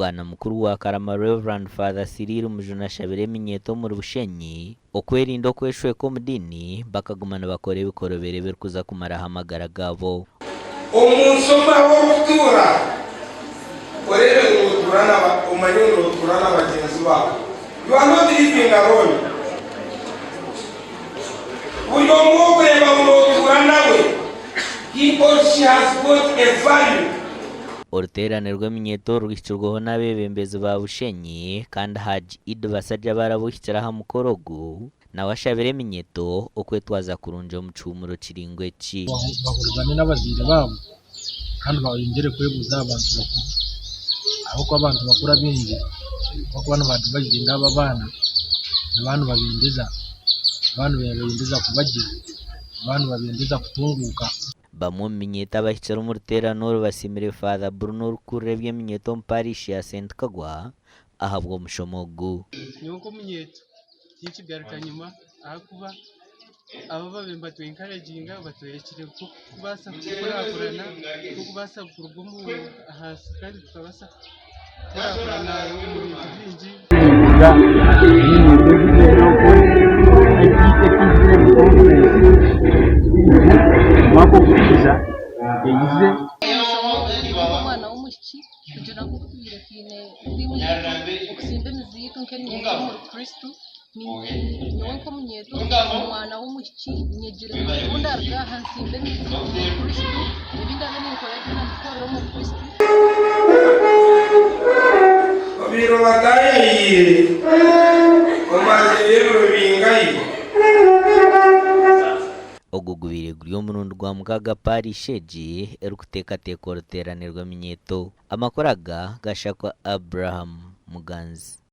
Bwana mukuru wa Karama Rev. Father Cyril Mujuni ashabire eminyeeto omuri Bushenyi okwerinda okweshweka omu diini bakaguma nibakora ebikorobero ebirikuza kumaraho amagara gaabo. Omu nsi omu ahu orikutuura, oreebe ngu nootuura na omanye ngu nootuura na bagyenzi baawe. You are not living alone. Buri omwe okureeba ngu nootuura nawe, he or she has got a value. Oruteerane rw'eminyeeto rwihikirweho n'abeebembezi ba Bushenyi kandi Hajj Idd Basajja Barabuhikire aha mukoro ogu nawe ashabire eminyeeto okwetwaza kurungi omu kihuumuro kiraingwa eki. Bahurizane n'abazaire baabo kandi bayongyere kwebuuza aha bantu bakuru ahabw'okuba abantu bakuru abaingi abarikuba nibadivayizinga abo abaana nibaba nibabendeza nibaba nibabendeza kuba gye nibaba nibabendeza kutunguuka. Bamwe omu minyeeto abahikire omu ruteerane oru basiimire Father Bruno orikukurira eby'eminyeeto omu Parish ya St Kagwa ahabw'omushomo ogu. Nyowe nk'omunyeeto tinkigaruka nyima ahakuba abo ababaire nibatu encouraginga batworekire oku turikubaasa kukurakurana, oku turikubaasa kuruga omu ahansi kandi tukabaasa kukurakurana omu bintu bingi. Omwana w'omwishiki kugira ngu obu tubaire twine tiimu yaitu okusimba emizi yaitu nk'eminyeeto omuri Kristo, nyowe nk'omunyeeto omwana w'omwishiki nyegire ngu obu ndaaruga aha nsimbe emizi omuri Kristo, ebi ndaabe ninkora byona mbikorere omuri Kristo. Obaire obataayayiire, omazire ebiro bingahi? Ogu gubaire guri omurundi gwa mukaaga parish egi erikuteekateeka oruteerane rw'eminyeeto. Amakuru aga gashakwa Abraham Muganzi.